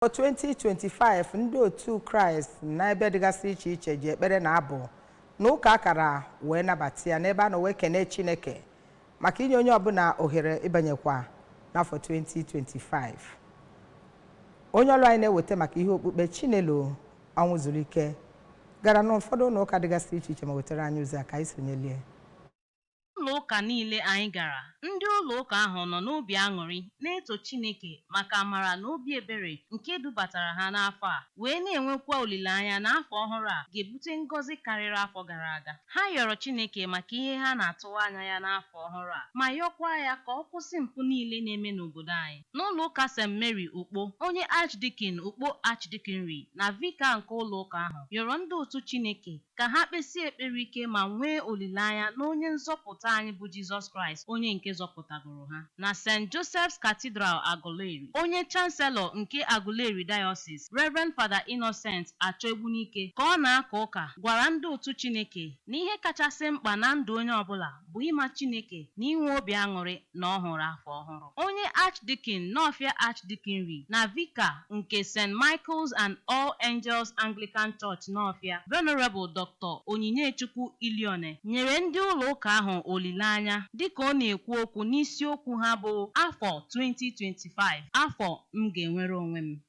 2025, ndị otu Kraịst n'ebe dịgasị iche iche ji ekpere na abụ na ụka akara wee nabata ya, n'ebe a nọ wee kene Chineke maka inye onye ọbụla ohere ịbanyekwa n'afọ 2025. Onye ọrụ anyị na-eweta maka ihe okpukpe, Chinelo Ọnwụzurike, gara n'ụfọdụ ụlọ ụka dịgasị iche iche ma wetara anyị ozi a. Ka anyị sonyelie. Ụlọ ụka niile anyị gara, ndị ụlọ ụka ahụ nọ n'obi aṅụrị na-eto Chineke maka amara na obi ebere nke dubatara ha n'afọ a, wee na-enwekwa olileanya na afọ ọhụrụ a ga-ebute ngọzi karịrị afọ gara aga. Ha yọrọ Chineke maka ihe ha na-atụwa anya ya n'afọ ọhụrụ a, ma yọkwa ya ka ọ kwụsị mpụ niile na-eme n'obodo anyị. N'ụlọ ụka St. Mary Ukpo, onye Archdeacon Ukpo Archdeaconry na vicar nke ụlọ ụka ahụ yọrọ ndị otu Chineke ka ha kpesie ekpere ike ma nwee olileanya na onye nzọpụta anyị bụ Jizọs Kraịst, onye nke zọpụtagoro ha. Na St. Joseph's Cathedral, Aguleri, onye Chancellor nke Aguleri Diocese, Reverend Father Innocent Achọegbunike, ka ọ na-aka ụka, gwara ndị otu Chineke na ihe kachasị mkpa na ndụ onye ọbụla bụ ịma Chineke na inwe obi aṅụrị na ọ hụrụ afọ ọhụrụ. Onye Archdeacon Nawfia Archdeaconry na vicar nke St. Michael's and All Angels Anglican Church, Nawfia, Venerable Dr. Onyinye-Chukwu Ilione, nyere ndị ụlọ ụka ahụ olileanya dịka ọ na-ekwu okwu n'isiokwu ha bụ "Afọ 2025, afọ m ga-enwere onwe m."